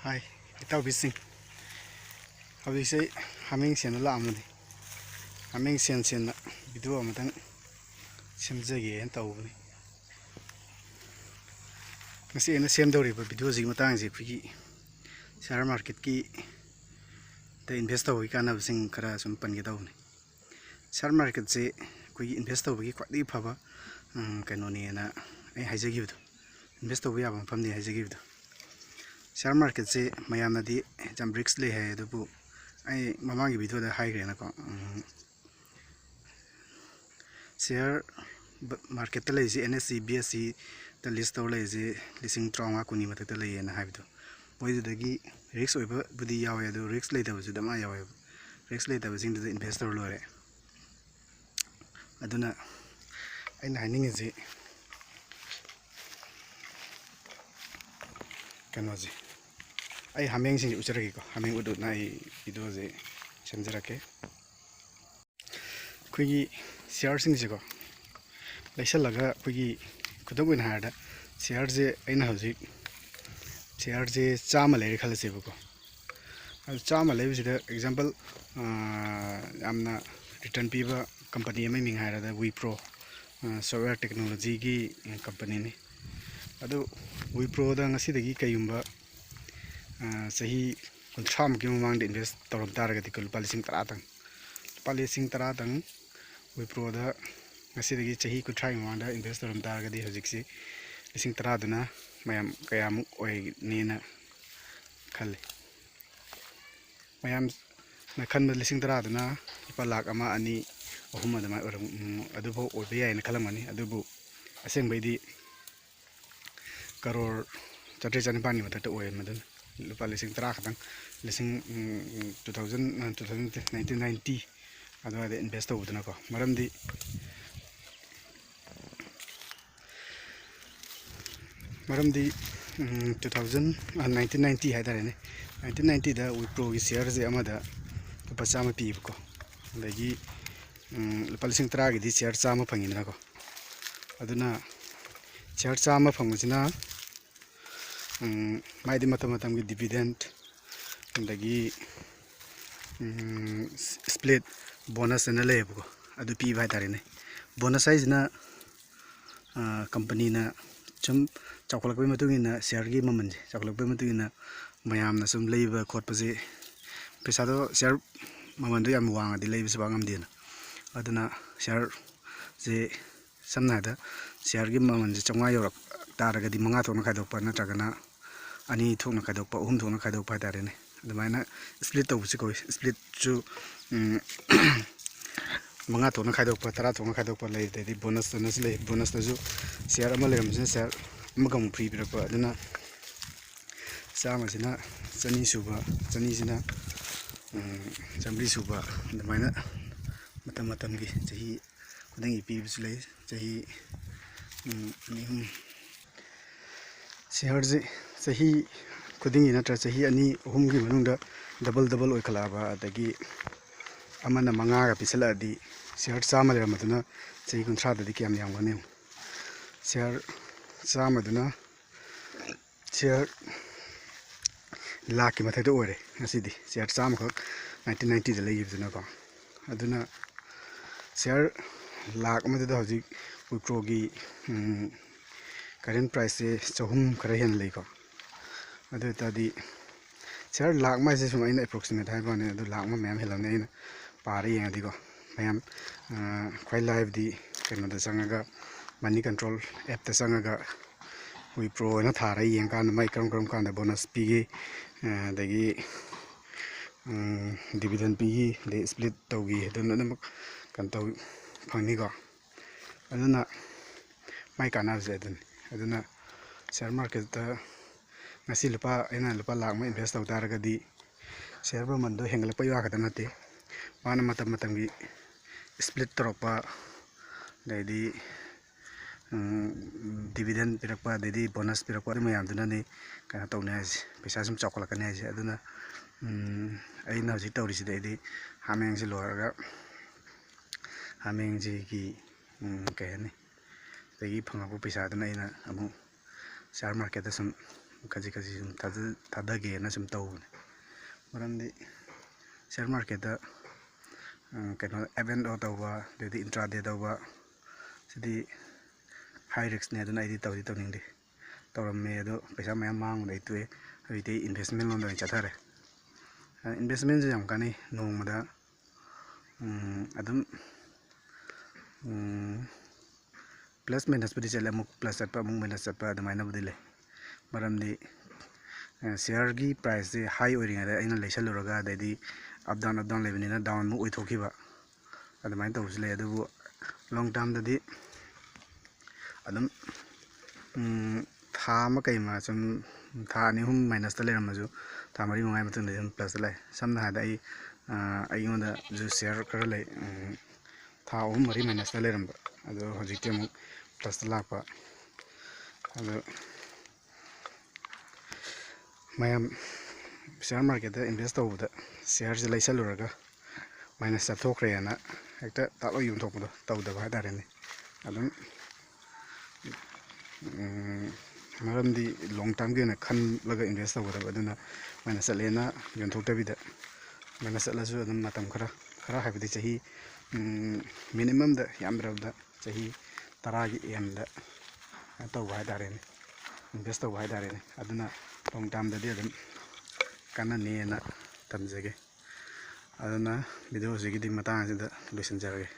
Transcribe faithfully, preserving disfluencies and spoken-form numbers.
ꯍꯥꯏ, ꯏꯇꯥꯎꯕꯤꯁꯤꯡ, ꯍꯧꯖꯤꯛꯁꯦ ꯑꯩ ꯍꯥꯃꯦꯡ ꯁꯦꯟꯕ ꯂꯥꯛꯑꯝꯕꯅꯤ꯫ ꯍꯥꯃꯦꯡ ꯁꯦꯟ ꯁꯦꯟꯅ ꯚꯤꯗꯤꯑꯣ ꯑꯃꯇꯪ ꯁꯦꯝꯖꯒꯦꯅ ꯇꯧꯕꯅꯤ꯫ ꯉꯁꯤ ꯑꯩꯅ ꯁꯦꯝꯗꯧꯔꯤꯕ ꯚꯤꯗꯤꯑꯣꯁꯤꯒꯤ ꯃꯇꯥꯡꯁꯦ ꯑꯩꯈꯣꯏꯒꯤ ꯁꯤꯌꯥꯔ ꯃꯥꯔꯀꯦꯠꯀꯤ ꯗ ꯏꯟꯚꯦꯁ ꯇꯧꯕꯒꯤ ꯀꯥꯟꯅꯕꯁꯤꯡ ꯈꯔ ꯁꯨꯝ ꯄꯟꯒꯦ ꯇꯧꯕꯅꯤ꯫ ꯁꯤꯌꯥꯔ ꯃꯥꯔꯀꯦꯠꯁꯦ ꯑꯩꯈꯣꯏꯒꯤ ꯏꯟꯚꯦꯁ ꯇꯧꯕꯒꯤ ꯈ꯭ꯋꯥꯏꯗꯒꯤ ꯐꯕ, ꯎꯝ, ꯀꯩꯅꯣꯅꯦꯅ ꯑꯩ ꯍꯥꯏꯖꯈꯤꯕꯗꯣ, ꯏꯟꯚꯦꯁ ꯇꯧꯕ ꯌꯥꯕ ꯃꯐꯝꯅꯤ ꯍꯥꯏꯖꯈꯤꯕꯗꯣ꯫ ꯁꯤꯌꯥꯔ ꯃꯥꯔꯀꯦꯠꯁꯦ ꯃꯌꯥꯝꯅꯗꯤ ꯌꯥꯝ ꯔꯤꯛꯁ ꯂꯩ ꯍꯥꯏ, ꯑꯗꯨꯕꯨ ꯑꯩ ꯃꯃꯥꯡꯒꯤ ꯚꯤꯗꯤꯑꯣꯗ ꯍꯥꯏꯈ꯭ꯔꯦꯅꯀꯣ, ꯎꯝ, ꯁꯤꯌꯥꯔ ꯕ-, ꯃꯥꯔꯀꯦꯠꯇ ꯂꯩꯔꯤꯁꯦ, ꯑꯦꯟ ꯑꯦꯁ ꯁꯤ, ꯕꯤ ꯑꯦꯁ ꯁꯤꯗ ꯂꯤꯁ ꯇꯧꯔ ꯂꯩꯔꯤꯁꯦ ꯂꯤꯁꯤꯡ ꯇꯔꯥꯃꯉꯥ ꯀꯨꯟꯒꯤ ꯃꯊꯛꯇ ꯂꯩꯌꯦꯅ ꯍꯥꯏꯕꯗꯣ, ꯃꯣꯏꯗꯨꯗꯒꯤ ꯔꯤꯛꯁ ꯑꯣꯏꯕꯕꯨꯗꯤ ꯌꯥꯎꯋꯦ, ꯑꯗꯨ ꯔꯤꯛꯁ ꯂꯩꯇꯕꯁꯨ ꯗꯃꯥ ꯌꯥꯎꯋꯦꯕ꯫ ꯔꯤꯛꯁ ꯂꯩꯇꯕꯁꯤꯡꯗꯨꯗ ꯏꯟꯚꯦꯁ ꯇꯧꯔ ꯂꯣꯏꯔꯦ꯫ ꯑꯗꯨꯅ ꯑꯩꯅ ꯍꯥꯏꯅꯤꯡꯉꯤꯁꯤ ꯀꯩꯅꯣꯁꯦ, ꯑꯩ ꯍꯥꯃꯦꯡꯁꯤꯡꯁꯦ ꯎꯠꯆꯔꯛꯀꯦꯀꯣ, ꯍꯥꯃꯦꯡ ꯎꯠ ꯎꯠꯅ ꯑꯩ ꯚꯤꯗꯤꯑꯣꯁꯦ ꯁꯦꯝꯖꯔꯛꯀꯦ꯫ ꯑꯩꯈꯣꯏꯒꯤ ꯁꯤꯌꯥꯔꯁꯤꯡꯁꯦꯀꯣ, ꯂꯩꯁꯜꯂꯒ ꯑꯩꯈꯣꯏꯒꯤ, ꯈꯨꯗꯝ ꯑꯣꯏꯅ ꯍꯥꯏꯔꯕꯗ, ꯁꯤꯌꯥꯔꯁꯦ ꯑꯩꯅ ꯍꯧꯖꯤꯛ ꯁꯤꯌꯥꯔꯁꯦ ꯆꯥꯝꯃ ꯂꯩꯔꯦ ꯈꯜꯂꯁꯦꯕꯀꯣ꯫ ꯑꯗꯨ ꯆꯥꯝꯃ ꯂꯩꯕꯁꯤꯗ, ꯑꯦꯛꯖꯥꯝꯄꯜ, ꯌꯥꯝꯅ ꯔꯤꯇꯔꯟ ꯄꯤꯕ ꯀꯝꯄꯅꯤ ꯑꯃꯒꯤ ꯃꯤꯡ ꯍꯥꯏꯔꯗ ꯋꯤꯄ꯭ꯔꯣ, ꯁꯣꯐꯋꯦꯌꯔ ꯇꯦꯛꯅꯣꯂꯣꯖꯤꯒꯤ ꯀꯝꯄꯅꯤꯅꯤ꯫ ꯑꯗꯨ ꯋꯤꯄ꯭ꯔꯣꯗ ꯉꯁꯤꯗꯒꯤ ꯀꯩꯒꯨꯝꯕ, ꯑ, ꯆꯍꯤ ꯀꯨꯟꯊ꯭ꯔꯥꯃꯨꯛꯀꯤ ꯃꯃꯥꯡꯗ ꯏꯟꯚꯦꯁ ꯇꯧꯔꯝ ꯇꯥꯔꯒꯗꯤ, ꯂꯨꯄꯥ ꯂꯤꯁꯤꯡ ꯇꯔꯥꯗꯪ, ꯂꯨꯄꯥ ꯂꯤꯁꯤꯡ ꯇꯔꯥꯗꯪ ꯋꯤꯄ꯭ꯔꯣꯗ ꯉꯁꯤꯗꯒꯤ ꯆꯍꯤ ꯀꯨꯟꯊ꯭ꯔꯥꯒꯤ ꯃꯃꯥꯡꯗ ꯏꯟꯚꯦꯁ ꯇꯧꯔꯝ ꯇꯥꯔꯒꯗꯤ, ꯍꯧꯖꯤꯛꯁꯤ ꯂꯤꯁꯤꯡ ꯇꯔꯥꯗꯨꯅ ꯃꯌꯥꯝ ꯀꯌꯥꯃꯨꯛ ꯑꯣꯏꯅꯤꯅ ꯈꯜꯂꯤ? ꯃꯌꯥꯝꯅ ꯈꯟꯕ ꯂꯤꯁꯤꯡ ꯇꯔꯥꯗꯨꯅ ꯂꯨꯄꯥ ꯂꯥꯈ ꯑꯃ, ꯑꯅꯤ, ꯑꯍꯨꯝ ꯑꯗꯨꯃꯥꯏꯅ ꯑꯣꯏꯔꯝ-, ꯎꯝ, ꯑꯗꯨꯐꯥꯎ ꯑꯣꯏꯕ ꯌꯥꯏꯅ ꯈꯜꯂꯝꯒꯅꯤ꯫ ꯑꯗꯨꯕꯨ ꯑꯁꯦꯡꯕꯩꯗꯤ ꯀꯔꯣꯔ ꯆꯥꯇ꯭ꯔꯦꯠ ꯆꯥꯅꯤꯄꯥꯟꯒꯤ ꯃꯊꯛꯇ ꯑꯣꯏꯔꯝꯃꯦ꯫ ꯑꯗꯨꯅ ꯂꯨꯄꯥ ꯂꯤꯁꯤꯡ ꯇꯔꯥ ꯈꯛꯇꯪ, ꯂꯤꯁꯤꯡ, ꯎꯝ, ꯎꯝ, two thousand, ꯑ, two thousand, nineteen ninety ꯑꯗꯨꯋꯥꯏꯗ ꯏꯟꯚꯦꯁ ꯇꯧꯕꯗꯨꯅꯀꯣ꯫ ꯃꯔꯝꯗꯤ, ꯃꯔꯝꯗꯤ, ꯎꯝ, two thousand, ꯑ, nineteen ninety ꯍꯥꯏ ꯇꯥꯔꯦꯅꯦ, nineteen ninetyꯗ ꯋꯤꯄ꯭ꯔꯣꯒꯤ ꯁꯤꯌꯥꯔꯁꯦ ꯑꯃꯗ ꯂꯨꯄꯥ ꯆꯥꯝꯃ ꯄꯤꯌꯦꯕꯀꯣ꯫ ꯑꯗꯒꯤ, ꯎꯝ, ꯂꯨꯄꯥ ꯂꯤꯁꯤꯡ ꯇꯔꯥꯒꯤꯗꯤ ꯁꯤꯌꯥꯔ ꯆꯥꯝꯃ ꯐꯪꯉꯤꯗꯅꯀꯣ꯫ ꯑꯗꯨꯅ ꯁꯤꯌꯥꯔ ꯆꯥꯝꯃ ꯐꯪꯕꯁꯤꯅ ꯎꯝ, ꯃꯥꯏꯗꯤ ꯃꯇꯝ ꯃꯇꯝꯒꯤ dividend, ꯑꯗꯒꯤ, ꯎꯝ, split bonus ꯑꯅ ꯂꯩꯌꯦꯕꯀꯣ, ꯑꯗꯨ ꯄꯤꯕ ꯍꯥꯏꯇꯥꯔꯦꯅꯦ꯫ Bonus ꯍꯥꯏꯁꯤꯅ, ꯑ, company ꯅ ꯁꯨꯝ ꯆꯥꯎꯈꯠꯂꯛꯄꯒꯤ ꯃꯇꯨꯡ ꯏꯟꯅ share ꯒꯤ ꯃꯃꯜꯁꯦ ꯆꯥꯎꯈꯠꯂꯛꯄꯒꯤ ꯃꯇꯨꯡ ꯏꯟꯅ ꯃꯌꯥꯝꯅ ꯁꯨꯝ ꯂꯩꯕ ꯈꯣꯠꯄꯁꯦ, ꯄꯩꯁꯥꯗꯣ share ꯃꯃꯜꯗꯣ ꯌꯥꯝ ꯋꯥꯡꯉꯗꯤ ꯂꯩꯕꯁꯦ ꯄꯥꯛ ꯉꯝꯗꯦꯅ꯫ ꯑꯗꯨꯅ share ꯁꯦ ꯁꯝꯅ ꯍꯥꯏꯔꯕꯗ share ꯒꯤ ꯃꯃꯜꯁꯦ ꯆꯥꯝꯃꯉꯥ ꯌꯧꯔꯛ ꯇꯥꯔꯒꯗꯤ ꯃꯉꯥ ꯊꯣꯛꯅ ꯈꯥꯏꯗꯣꯛꯄ ꯅꯠꯇ꯭ꯔꯒꯅ ꯑꯅꯤ ꯊꯣꯛꯅ ꯈꯥꯏꯗꯣꯛꯄ, ꯑꯍꯨꯝ ꯊꯣꯛꯅ ꯈꯥꯏꯗꯣꯛꯄ ꯍꯥꯏꯇꯥꯔꯦꯅꯦ꯫ ꯑꯗꯨꯃꯥꯏꯅ split ꯇꯧꯕꯁꯤ ꯀꯧꯏ꯫ Split ꯁꯨ, ꯎꯝ, ꯃꯉꯥ ꯊꯣꯛꯅ ꯈꯥꯏꯗꯣꯛꯄ, ꯇꯔꯥ ꯊꯣꯛꯅ ꯈꯥꯏꯗꯣꯛꯄ ꯂꯩ꯫ ꯑꯗꯩꯗꯤ bonus ꯇꯅꯁꯨ ꯂꯩ꯫ Bonus ꯇꯁꯨ share ꯑꯃ ꯂꯩꯔꯝꯕꯁꯤꯅ share ꯑꯃꯒ ꯑꯃꯨꯛ free ꯄꯤꯔꯛꯄ꯫ ꯑꯗꯨꯅ ꯆꯥꯝꯃꯁꯤꯅ ꯆꯅꯤ ꯁꯨꯕ, ꯆꯅꯤꯁꯤꯅ, ꯎꯝ, ꯆꯥꯝꯃꯔꯤ ꯁꯨꯕ, ꯑꯗꯨꯃꯥꯏꯅ ꯃꯇꯝ ꯃꯇꯝꯒꯤ ꯆꯍꯤ ꯈꯨꯗꯤꯡꯒꯤ ꯄꯤꯕꯁꯨ ꯂꯩ꯫ ꯆꯍꯤ, ꯎꯝ, ꯑꯅꯤ ꯑꯍꯨꯝ share ꯁꯦ ꯆꯍꯤ ꯈꯨꯗꯤꯡꯒꯤ ꯅꯠꯇ꯭ꯔ ꯆꯍꯤ ꯑꯅꯤ ꯑꯍꯨꯝꯒꯤ ꯃꯅꯨꯡꯗ double double ꯑꯣꯏꯈꯠꯂꯛꯑꯕ, ꯑꯗꯒꯤ ꯑꯃꯅ ꯃꯉꯥꯒ ꯄꯤꯁꯜꯂꯛꯑꯗꯤ share ꯆꯥꯝꯃ ꯂꯩꯔꯝꯕꯗꯨꯅ ꯆꯍꯤ ꯀꯨꯟꯊ꯭ꯔꯥꯗꯗꯤ ꯀꯌꯥꯝ ꯌꯥꯝꯒꯅꯤ? Share ꯆꯥꯝꯃꯗꯨꯅ share ꯂꯥꯛꯀꯤ ꯃꯊꯛꯇ ꯑꯣꯏꯔꯦ ꯉꯁꯤꯗꯤ꯫ Share ꯆꯥꯝꯃꯈꯛ nineteen ninety ꯗ ꯂꯩꯈꯤꯕꯗꯨꯅꯀꯣ꯫ ꯑꯗꯨꯅ share ꯂꯥꯛ ꯑꯃꯗꯨꯗ ꯍꯧꯖꯤꯛ Wipro ꯒꯤ, ꯎꯝ, current price ꯁꯦ ꯆꯍꯨꯝ ꯈꯔ ꯍꯦꯟꯅ ꯂꯩꯀꯣ꯫ ꯑꯗꯨ ꯑꯣꯏ ꯇꯥꯔꯗꯤ share ꯂꯥꯛ ꯑꯃ ꯍꯥꯏꯁꯦ ꯁꯨꯝ ꯑꯩꯅ approximate ꯍꯥꯏꯕ ꯋꯥꯅꯤ, ꯑꯗꯨ ꯂꯥꯛ ꯑꯃ ꯃꯌꯥꯝ ꯍꯦꯜꯂꯝꯅꯤ ꯑꯩꯅ ꯄꯥꯔ ꯌꯦꯡꯉꯗꯤꯀꯣ꯫ ꯃꯌꯥꯝ, ꯑ, ꯈ꯭ꯋꯥꯏ ꯂꯥꯏꯕꯗꯤ ꯀꯩꯅꯣꯗ ꯆꯪꯉꯒ, Money Control app ꯇ ꯆꯪꯉꯒ Wipro ꯑꯣꯏꯅ ꯊꯥꯔ ꯌꯦꯡꯀꯥꯟꯗ ꯃꯥꯏ ꯀꯔꯝ ꯀꯔꯝ ꯀꯥꯟꯗ bonus ꯄꯤꯒꯦ, ꯑ, ꯑꯗꯒꯤ, ꯎꯝ, dividend ꯄꯤꯒꯤ, ꯑꯗꯩ split ꯇꯧꯒꯤ, ꯑꯗꯨꯅ ꯑꯗꯨꯝ ꯀꯩꯅꯣ ꯇꯧ ꯐꯪꯅꯤꯀꯣ꯫ ꯑꯗꯨꯅ ꯃꯥꯏ ꯀꯥꯟꯅꯕꯁꯦ ꯑꯗꯨꯅꯤ꯫ ꯑꯗꯨꯅ share market ꯇ ꯉꯁꯤ ꯂꯨꯄꯥ, ꯑꯩꯅ ꯂꯨꯄꯥ ꯂꯥꯛ ꯑꯃ invest ꯇꯧ ꯇꯥꯔꯒꯗꯤ share ꯃꯃꯜꯗꯣ ꯍꯦꯟꯒꯠꯂꯛꯄꯩ ꯋꯥ ꯈꯛꯇ ꯅꯠꯇꯦ, ꯃꯥꯅ ꯃꯇꯝ ꯃꯇꯝꯒꯤ split ꯇꯧꯔꯛꯄ, ꯑꯗꯩꯗꯤ, ꯎꯝ, dividend ꯄꯤꯔꯛꯄ, ꯑꯗꯩꯗꯤ bonus ꯄꯤꯔꯛꯄ, ꯑꯗꯨ ꯃꯌꯥꯝꯗꯨꯅꯅꯤ ꯀꯩꯅꯣ ꯇꯧꯅꯤ ꯍꯥꯏꯁꯦ, ꯄꯩꯁꯥ ꯁꯨꯝ ꯆꯥꯎꯈꯠꯂꯛꯀꯅꯤ ꯍꯥꯏꯁꯦ꯫ ꯑꯗꯨꯅ, ꯎꯝ, ꯑꯩꯅ ꯍꯧꯖꯤꯛ ꯇꯧꯔꯤꯁꯤꯗꯤ ꯑꯩꯗꯤ ꯍꯥꯃꯦꯡꯁꯤ ꯂꯣꯏꯔꯒ ꯍꯥꯃꯦꯡꯁꯤꯒꯤ, ꯎꯝ, ꯀꯩ ꯍꯥꯏꯅꯤ, ꯑꯗꯒꯤ ꯐꯪꯉꯛꯄ ꯄꯩꯁꯥꯗꯨꯅ ꯑꯩꯅ ꯑꯃꯨꯛ share market ꯇ ꯁꯨꯝ ꯈꯖꯤꯛ ꯈꯖꯤꯛ ꯁꯨꯝ ꯊꯥꯗ- ꯊꯥꯗꯒꯦꯅ ꯁꯨꯝ ꯇꯧꯕꯅꯦ꯫ ꯃꯔꯝꯗꯤ share marketꯇ ꯀꯩꯅꯣ ꯑꯦꯞ ꯑꯦꯟ ꯑꯣ ꯇꯧꯕ, ꯑꯗꯩꯗꯤ intraday ꯇꯧꯕ, ꯁꯤꯗꯤ high riskꯅꯦ꯫ ꯑꯗꯨꯅ ꯑꯩꯗꯤ ꯇꯧꯗꯤ ꯇꯧꯅꯤꯡꯗꯦ꯫ ꯇꯧꯔꯝꯃꯦ ꯑꯗꯣ ꯄꯩꯁꯥ ꯃꯌꯥꯝ ꯃꯥꯡꯕꯗ ꯑꯩ ꯇꯣꯛꯑꯦ꯫ ꯍꯧꯖꯤꯛꯇꯤ investment ꯂꯣꯝꯗ ꯑꯣꯏꯅ ꯆꯠꯊꯔꯦ꯫ Investmentꯁꯦ ꯌꯥꯝ ꯀꯥꯟꯅꯩ꯫ ꯅꯣꯡꯃꯗ ꯑꯗꯨꯝ plus minusꯄꯨꯗꯤ ꯆꯠꯂꯦ, ꯑꯃꯨꯛ plus ꯆꯠꯄ ꯑꯃꯨꯛ minus ꯆꯠꯄ ꯑꯗꯨꯃꯥꯏꯅꯕꯨꯗꯤ ꯂꯩ꯫ ꯃꯔꯝꯗꯤ shareꯒꯤ priceꯁꯦ high ꯑꯣꯏꯔꯤꯉꯩꯗ ꯑꯩꯅ ꯂꯩꯁꯜꯂꯨꯔꯒ ꯑꯗꯩꯗꯤ up down up down ꯂꯩꯕꯅꯤꯅ downꯃꯨꯛ ꯑꯣꯏꯊꯣꯛꯈꯤꯕ, ꯑꯗꯨꯃꯥꯏꯅ ꯇꯧꯕꯁꯨ ꯂꯩ꯫ ꯑꯗꯨꯕꯨ long termꯗꯗꯤ ꯑꯗꯨꯝ ꯊꯥ ꯑꯃ ꯀꯩ ꯑꯃ ꯁꯨꯝ, ꯊꯥ ꯑꯅꯤ ꯑꯍꯨꯝ minusꯇ ꯂꯩꯔꯝꯃꯁꯨ ꯊꯥ ꯃꯔꯤ ꯃꯉꯥꯒꯤ ꯃꯇꯨꯡꯗꯗꯤ ꯑꯗꯨꯝ plusꯇ ꯂꯥꯛꯑꯦ꯫ ꯁꯝꯅ ꯍꯥꯏꯔꯕꯗ ꯑꯩ ꯑꯩꯉꯣꯟꯗꯁꯨ share ꯈꯔ ꯂꯩ, ꯊꯥ ꯑꯍꯨꯝ ꯃꯔꯤ minusꯇ ꯂꯩꯔꯝꯕ, ꯑꯗꯣ ꯍꯧꯖꯤꯛꯇꯤ ꯑꯃꯨꯛ plusꯇ ꯂꯥꯛꯄ꯫ ꯑꯗꯣ ꯃꯌꯥꯝ share marketꯇ invest ꯇꯧꯕꯗ shareꯁꯦ ꯂꯩꯁꯜꯂꯨꯔꯒ minus ꯆꯠꯊꯣꯛꯈ꯭ꯔꯦꯅ ꯍꯦꯛꯇ ꯇꯥꯛꯂ ꯌꯣꯟꯊꯣꯛꯄꯗꯣ ꯇꯧꯗꯕ ꯍꯥꯏꯇꯥꯔꯦꯅꯦ꯫ ꯑꯗꯨꯝ ꯃꯔꯝꯗꯤ long termꯒꯤ ꯑꯣꯏꯅ ꯈꯜꯂꯒ invest ꯇꯧꯒꯗꯕ, ꯑꯗꯨꯅ minus ꯆꯠꯂꯦꯅ ꯌꯣꯟꯊꯣꯛꯇꯕꯤꯗ, minus ꯆꯠꯂꯁꯨ ꯑꯗꯨꯝ ꯃꯇꯝ ꯈꯔ, ꯈꯔ ꯍꯥꯏꯕꯗꯤ ꯆꯍꯤ minimumꯗ, ꯌꯥꯝꯗ꯭ꯔꯕꯗ ꯆꯍꯤ ꯇꯔꯥꯒꯤ aimꯗ ꯇꯧꯕ ꯍꯥꯏꯇꯥꯔꯦꯅꯦ, invest ꯇꯧꯕ ꯍꯥꯏꯇꯥꯔꯦꯅꯦ꯫ ꯑꯗꯨꯅ long termꯗꯗꯤ ꯑꯗꯨꯝ ꯀꯥꯟꯅꯅꯤꯅ ꯊꯝꯖꯒꯦ꯫ ꯑꯗꯨꯅ videoꯁꯤꯒꯤꯗꯤ ꯃꯇꯥꯡ ꯑꯁꯤꯗ ꯂꯣꯏꯁꯤꯟꯖꯔꯒꯦ꯫